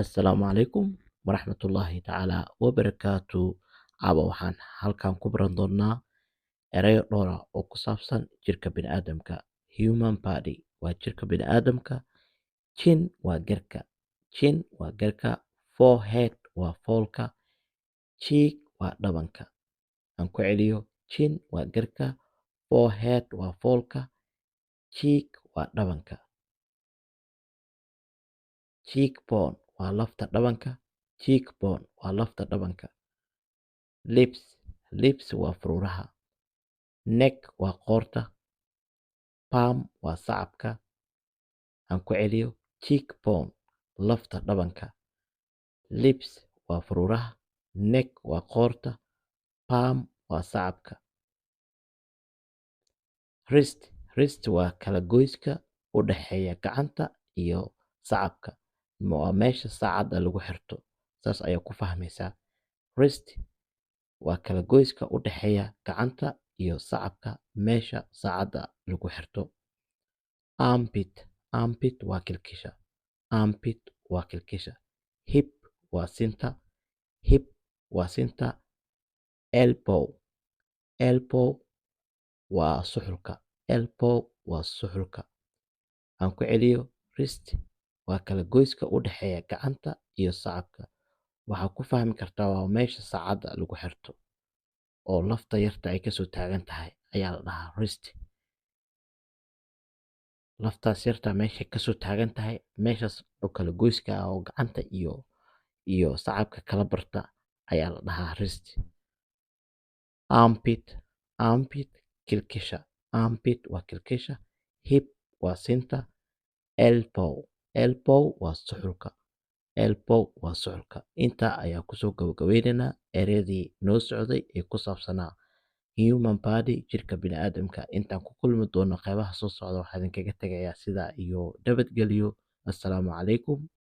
Assalaamu calaykum waraxmatullaahi tacaala wabarakaatu. Caawa waxaan halkan ku baran doonaa erayo dhowr ah oo ku saabsan jirka bini'aadamka. Human body waa jirka bini'aadamka. Chin waa garka. Chin waa garka. Forehead waa foolka. Cheek waa dhabanka. Aan ku celiyo: chin waa garka, forehead waa foolka, cheek waa dhabanka. Cheekbone waa lafta dhabanka. Cheekbone waa lafta dhabanka. Lips, lips waa faruuraha. Neck waa qoorta. Palm waa sacabka. Aan ku celiyo: cheekbone, lafta dhabanka, lips waa faruuraha, neck waa qoorta, palm waa sacabka. Wrist, wrist waa kala goyska u dhexeeya gacanta iyo sacabka. Waa meesha saacadda lagu xirto. Saas ayaa ku fahmaysaa. Wrist waa kala goyska u dhexeeya gacanta iyo sacabka, meesha saacadda lagu xirto. Armpit, armpit waa kilkisha. Armpit waa kilkisha. Hip waa sinta. Hip waa sinta. Elbow, elbow waa suxulka. Elbow waa suxulka. Aan ku celiyo: wrist waa kala goyska u dhexeeya gacanta iyo sacabka. Waxaa ku fahmi kartaa waa meesha saacadda lagu xirto oo lafta yarta ay kasoo taagan tahay ayaa la dhahaa wrist. Laftaas yarta meesha kasoo taagan tahay, meeshaas oo kala goyska ah oo gacanta iyo sacabka kala barta ayaa la dhahaa wrist. Armpit, armpit kilkisha. Armpit waa kilkisha. Hip waa sinta. Elbow, elbow waa suxulka. Elbow waa suxulka. Intaa ayaa kusoo gabagabeynaynaa ereyadii noo socday ee ku saabsanaa human body, jirka bini'aadamka. Intaan ku kulmi doono qeybaha soo socda, waxaa idinkaga tegayaa sidaa iyo nabadgelyo. Assalaamu calaykum.